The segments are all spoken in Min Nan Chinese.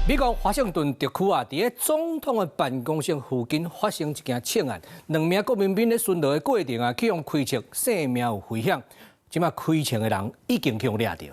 美國華盛頓特區啊，佇咧總統的辦公室附近發生一件槍案，兩名國民兵咧巡邏的過程啊，去予開槍，性命有危險。這馬開槍的人已經予掠著。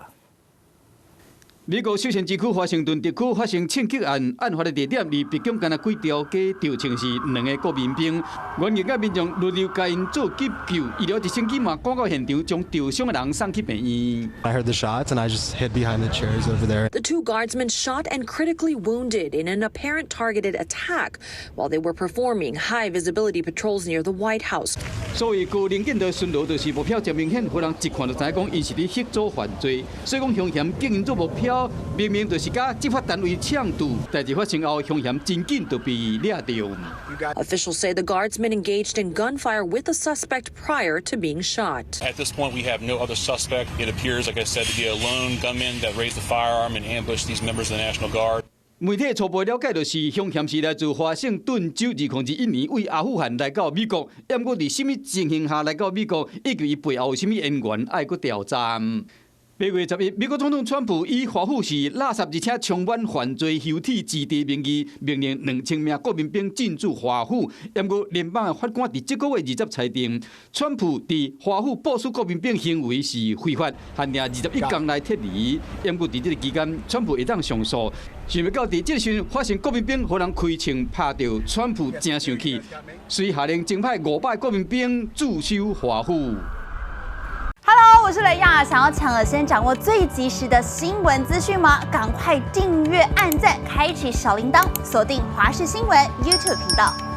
美國休閒之區華盛頓特區發生槍擊案，案發的地點離白宮干焦幾條街，著槍是兩个國民兵，員警佮民眾輪流共𪜶做急救，醫療直升機嘛趕到現場，將受傷的人送去病院。 I heard the shots and I just hid behind the chairs over there. The two guardsmen shot and critically wounded in an apparent targeted attack while they were performing high visibility patrols near the White House. 所謂高能見度巡邏，就是目標真明顯，予人一看就知影講𪜶是佇協助犯罪，所以講兇嫌見𪜶做目標，明明就是佮執法單位搶渡，代誌發生後，兇嫌真緊就被掠著。 Officials say the guardsmen engaged in gunfire with the suspect prior to being shot. At this point, we have no other suspect. It appears, like I said, to be a lone gunman that raised the firearm and ambushed these members of the National Guard. 媒體初步了解，就是兇嫌是來自華盛頓州，2021年對阿富汗來到美國，毋過佇啥物情形下來到美國，以及伊背後有啥物淵源，愛閣調查。8月11，美國總統川普以華府是垃圾而且充滿犯罪楢鐵之地名義，命令2000名國民兵進駐華府。毋過聯邦的法官佇這个月20裁定，川普佇華府部署國民兵行為是非法，限定21天來撤離。毋過佇這个期間，川普會當上訴。想袂到佇這个時陣發生國民兵予人開槍拍著，川普誠生氣，遂下令增派500國民兵駐守華府。 Hello，我是雷亞，想要搶先掌握最及時的新聞資訊嗎？趕快訂閱、按讚、開啟小鈴鐺，鎖定華視新聞 YouTube 頻道。